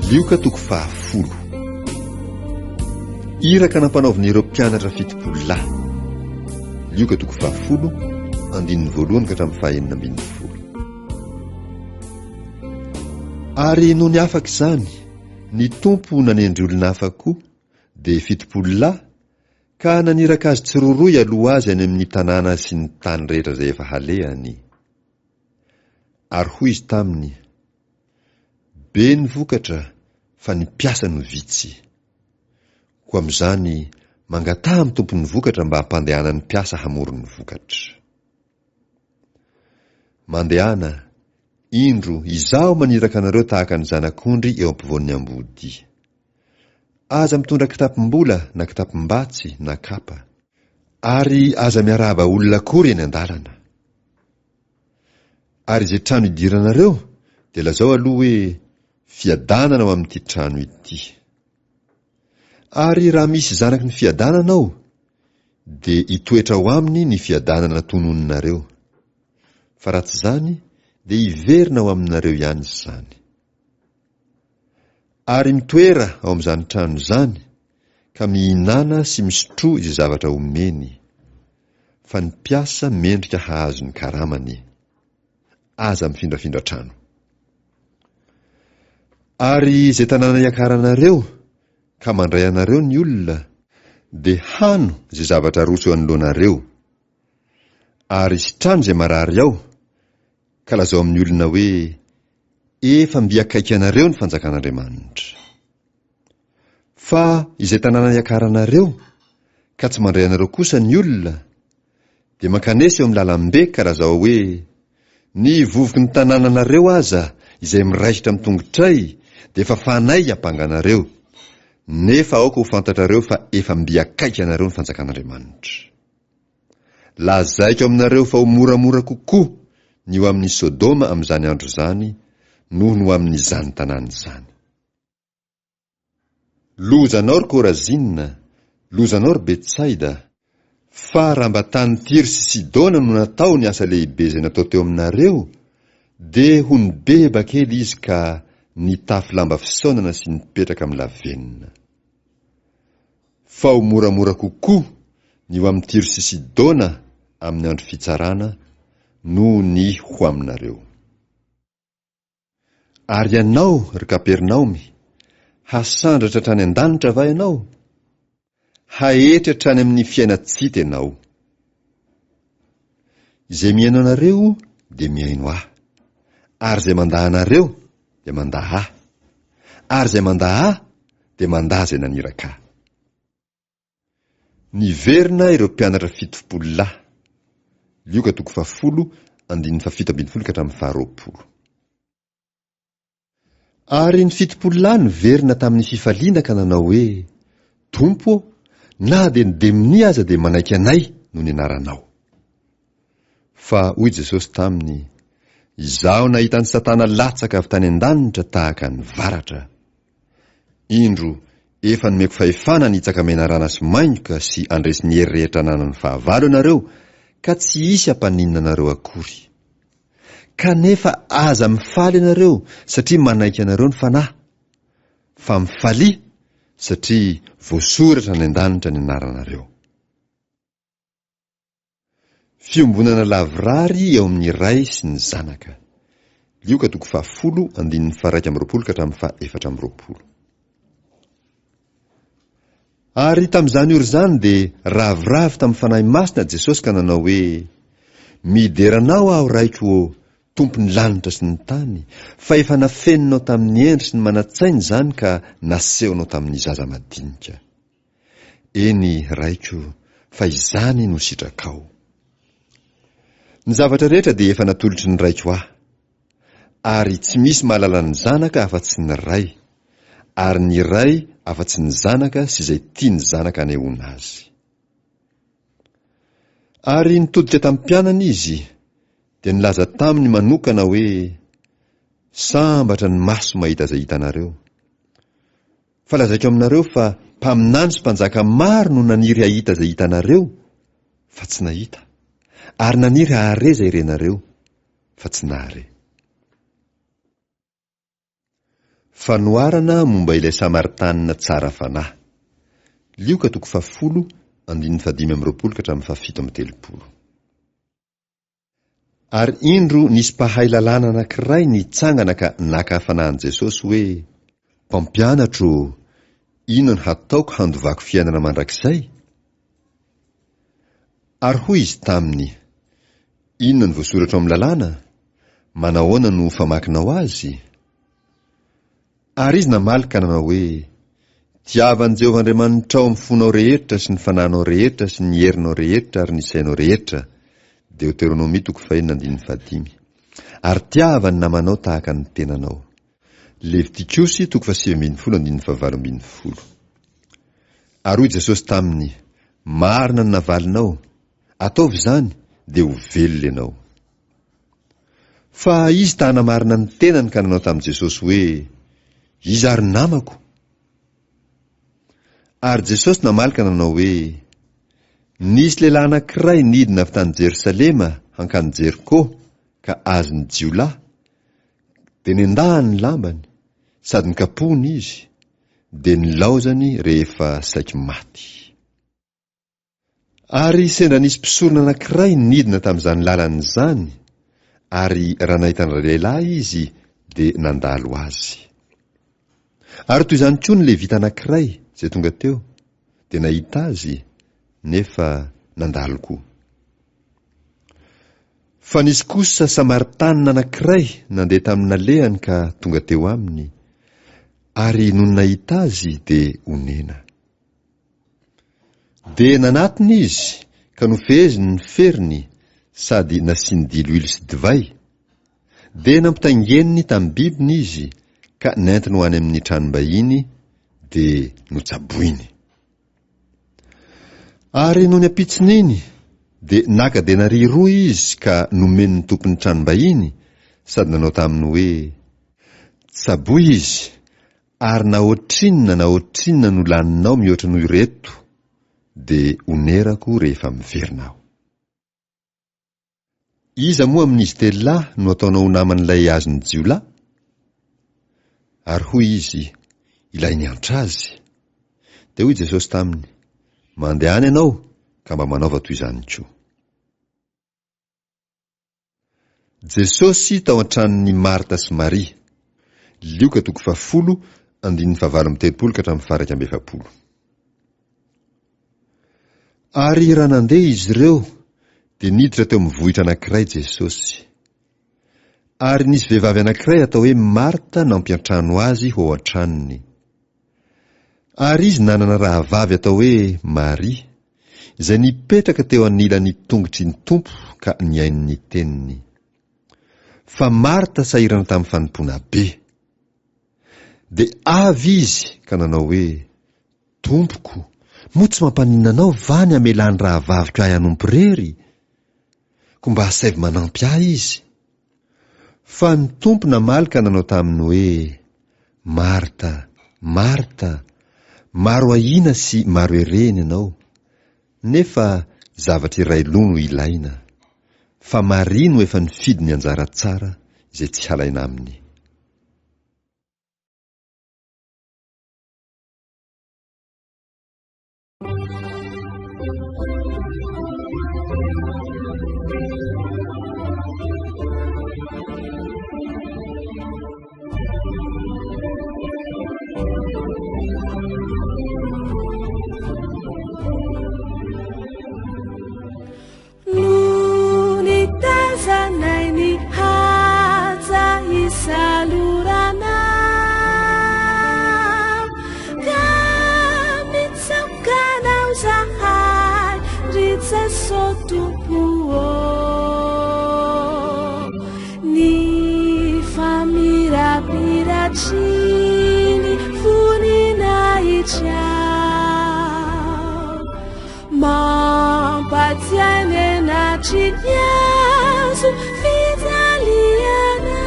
Lioka toko fahafolo. Iraka nampanaovin'ireo mpianatra 70 lahy. Lioka toko fahafolo, andininy voalohany ka hatramin'ny fahenina ambin'ny folo. Ary nony afaka izany, ny Tompo nanendry olona hafa koa, dia 70 lahy, ka naniraka azy tsiroaroa hialoha azy any amin'ny tanàna sy ny tany rehetra izay efa halehany. Ary hoy izy taminy, Be ny vokatra fa ny mpiasa no vitsy. Koa amin'izany, mangataha amin'ny tompon'ny vokatra mba hampandehanany mpiasa hamory ny vokatra. Mandehana, indro, izaho maniraka anareo tahaka ny zanak'ondry eo ampovoan'ny amboadia. Aza mitondra kitapom-bola na kitapom-batsy na kapa. Ary aza miarahaba olona akory eny an-dalana. Ary izay trano idiranareo dia lazao aloha hoe, Fiadanana ho amin'ity trano ity. Ary raha misy zanaky ny fiadanana ao, dia hitoetra ao aminy ny fiadanana tononinareo. Fa raha tsy izany, dia hiverina ao aminareo ihany izany. Ary mitoera ao amin'izany trano izany, ka mihinàna sy misotroa izay zavatra omeny. Fa ny mpiasa mendrika hahazo ny karamany. Aza mifindrafindra trano. Ary izay tanàna iakaranareo, ka mandray anareo ny olona, dia hano izay zavatra aroso eo anoloanareo. Ary sitrano izay marary ao, ka lazao amin'ny olona hoe, Efa mby akaiky anareo ny fanjakan'Andriamanitra. Fa izay tanàna iakaranareo, ka tsy mandray anareo kosa ny olona, dia mankanesa eo amin'ny lalambe ka lazao hoe, Ny vovoky ny tanànanareo aza, izay miraikitra amin'ny tongotray, dia efa fanay hiampanga anareo, nefa aoka ho fantatrareo fa efa mby akaiky anareo ny fanjakan'Andriamanitra. Lazaiko aminareo fa ho moramora kokoa ny ho amin'i Sodoma amin'izany andro izany noho ny ho amin'izany tanàna izany. Lozanao ry Korazina, lozanao ry Betsaida, fa raha mba tany Tyro sy Sidona no natao ny asa lehibe izay natao teo aminareo, dia ho nibeba kely izy ka nitafy lamba fisaonana sy nipetraka amin'ny lavenona. Fa ho moramora kokoa ny ho amin'i Tyro sy Sidona amin'ny andro fitsarana noho ny ho aminareo. Ary ianao, ry Kapernaomy, hasandratra hatrany an-danitra va ianao? Haetry hatrany amin'ny fiainan-tsy-hita ianao. Izay mihaino anareo dia mihaino Ahy, ary izay mandà anareo dia mandà Ahy, ary izay mandà Ahy dia mandà izay naniraka Ahy. Niverina ireo mpianatra 70 lahy. Lioka toko fahafolo, andininy fahafito ambin'ny folo ka hatramin'ny faharoapolo. Ary ny 70 lahy niverina tamin'ny fifaliana ka nanao hoe, Tompo ô, na dia ny demonia aza dia manaiky anay noho ny anaranao. Fa hoy Jesosy taminy, Izaho nahita an'i Satana latsaka avy tany an-danitra tahaka ny varatra. Indro, efa nomeko fahefana ny hitsaka menarana sy maingoka sy handresy ny hery rehetra ananan'ny fahavalo ianareo, ka tsy hisy hampaninona anareo akory. Kanefa aza mifaly ianareo satria manaiky anareo ny Fanahy, fa mifalia satria voasoratra any an-danitra ny anaranareo. Fiombonana lavorary eo amin'ny Ray sy ny Zanaka. Lioka toko fahafolo andininy faha-21 ka hatramin'ny faha-24. Ary tamin'izany ora izany dia ravoravo tamin'ny Fanahy Masina Jesosy ka nanao hoe, Midera Anao aho, Raiko ô, Tompon'ny lanitra sy ny tany, fa efa nafeninao tamin'ny hendry sy ny manan-tsaina izany ka nasehonao tamin'ny zaza madinika. Eny, Raiko, fa izany no sitrakao. Ny zavatra rehetra dia efa natolotry ny Raiko Ahy. Ary tsy misy mahalala ny Zanaka afa-tsy ny Ray, ary ny Ray afa-tsy ny Zanaka sy izay tian'ny Zanaka anehoana Azy. Ary nitodika tamin'ny mpianany Izy, dia nilaza taminy manokana hoe, Sambatra ny maso mahita izay hitanareo. Fa lazaiko aminareo fa mpaminany sy mpanjaka maro no naniry hahita izay hitanareo, fa tsy nahita, ary naniry hahare izay renareo, fa tsy nahare. Fanoharana momba ilay Samaritanina tsara fanahy. Lioka toko fahafolo, andininy fahadimy amby roapolo ka hatramin'ny fahafito amby telopolo. Ary indro nisy mpahay lalàna anankiray nitsangana ka naka fanahy an'i Jesosy hoe, Mpampianatro ô, inona no hataoko handovako fiainana mandrakizay? Ary hoy Izy taminy, Inona no voasoratra ao amin'ny lalàna? Manahoana no famakinao azy? Ary izy namaly ka nanao hoe, Tiava an'i Jehovah Andriamanitrao amin'ny fonao rehetra sy ny fanahinao rehetra sy ny herinao rehetra ary ny sainao rehetra. Deoteronomia toko fahenina andininy fahadimy. Ary tiava ny namanao tahaka ny tenanao. Levitikosy toko fahasivy ambin'ny folo andininy fahavalo ambin'ny folo. Ary hoy Jesosy taminy, Marina ny navalinao, ataovy izany, dia ho velona ianao. Fa izy ta hanamarina ny tenany ka nanao tamin'i Jesosy hoe, Iza ary ny namako? Ary Jesosy namaly ka nanao hoe, Nisy lehilahy anankiray nidina avy tany Jerosalema hankany Jeriko ka azon'ny jiolahy, dia nendahany ny lambany, sady nokapohiny izy, dia nilaozany rehefa saiky maty. Ary sendra nisy mpisorona anankiray nidina tamin'izany lalana izany, ary raha nahita an-dralehilahy izy, dia nandalo azy. Ary toy izany koa ny Levita anankiray izay tonga teo, dia nahita azy, nefa nandalo koa. Fa nisy kosa Samaritanina anankiray nandeha tamin'ny nalehany ka tonga teo aminy, ary nony nahita azy dia onena. Dia nanatona izy ka nofeheziny ny feriny sady nasiany diloilo sy divay. Dia nampitaingeniny tamin'ny bibiny izy ka nentiny ho any amin'ny tranom-bahiny dia notsaboiny. Ary nony ampitson'iny dia naka denaria roa izy ka nomeny ny tompon'ny tranom-bahiny sady nanao taminy hoe, Tsaboy izy, Ary na ohatrinona na ohatrinona no laninao mihoatra noho ireto dia onerako rehefa miverina aho. Iza moa amin'izy telolahy no ataonao ho naman'ilay azon'ny jiolahy? Ary hoy izy, Ilay niantra azy. Dia hoy Jesosy taminy, Mandehana ianao ka mba manaova toy izany koa. Jesosy tao an-tranon'i Marta sy Maria. Lioka toko fahafolo, andininy fahavalo amby telopolo ka hatramin'ny faha-iraika amby efapolo. Ary raha nandeha izy ireo, dia niditra teo amin'ny vohitra anankiray Jesosy. Ary nisy vehivavy anankiray atao hoe Marta nampiantrano azy ho ao an-tranony. Ary izy nanana rahavavy atao hoe Maria, izay nipetraka teo anilan'ny tongotry ny Tompo ka nihaino ny teniny. Fa Marta sahirana tamin'ny fanompoana be. Dia avy izy ka nanao hoe, Tompoko, moa tsy mampaninona anao va ny hamelan'ny rahavaviko ahy hanompo irery? Koa mba asaivo manampy ahy izy. Fa ny Tompo namaly ka nanao taminy hoe, Marta, Marta, maro ahiana sy maro erehina ianao, nefa zavatra iray loha no ilaina. Fa Maria no efa nifidy ny anjara tsara izay tsy halaina aminy. No nitazanay ny haja isalorana Ka mitsaoka anao zahay ry Jeso Tompo ô Ny famirapiratry ny voninahitrao Mampatsiahy ny henatry ny hazo fijaliana.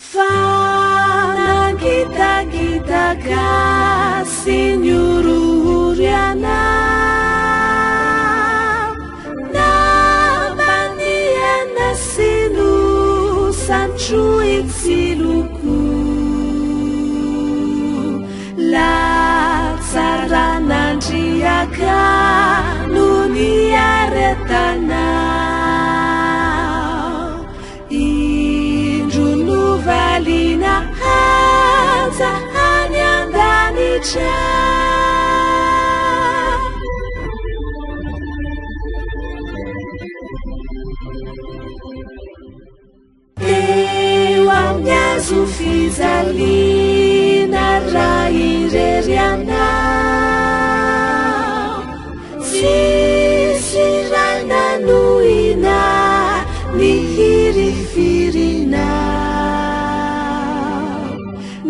Fa nangitakitaka sy nihorohoro ianao. tsiloko Latsaran'Andriaka no niaretanao Indro novaliana haja any an-danitra Teo amin'ny hazo fijaliana raha irery ianao, tsisy iray nanohina ny hirifirinao.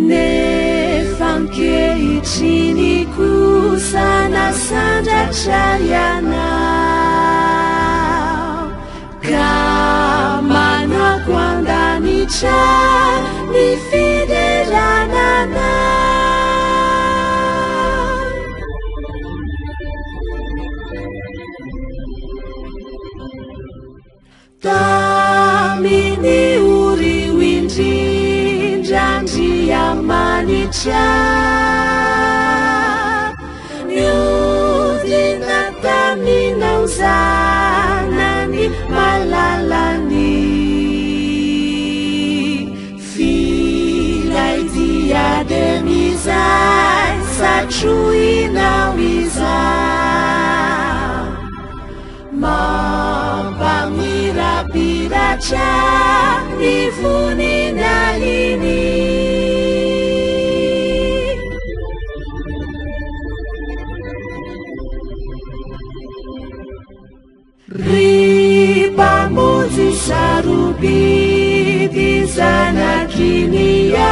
Nefa ankehitriny kosa nasandratra ianao. Ka manako an-danitra ny fiderana anao. Tamin'ny orio indrindra Andriamanitra Niodina taminao zanany malalany F'ilay diadem izay satroinao izao Mampamirapiratra ny voninahiny. Ry Mpamonjy sarobidy zanaky ny afo,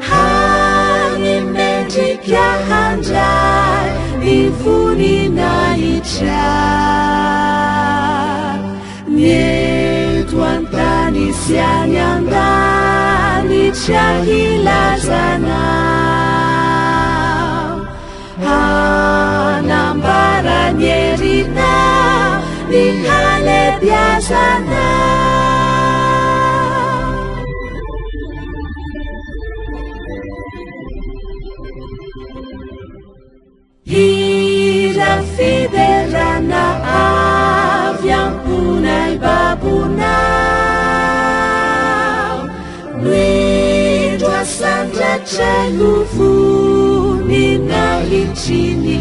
hany mendrika handray ny voninahitra. Ny eto an-tany sy any an-danitra hilazanao. Hanambara ny herinao, ny halebiazanao. Hira fiderana avy am-ponay babonao, no indro asandratray ho voninahitry ny.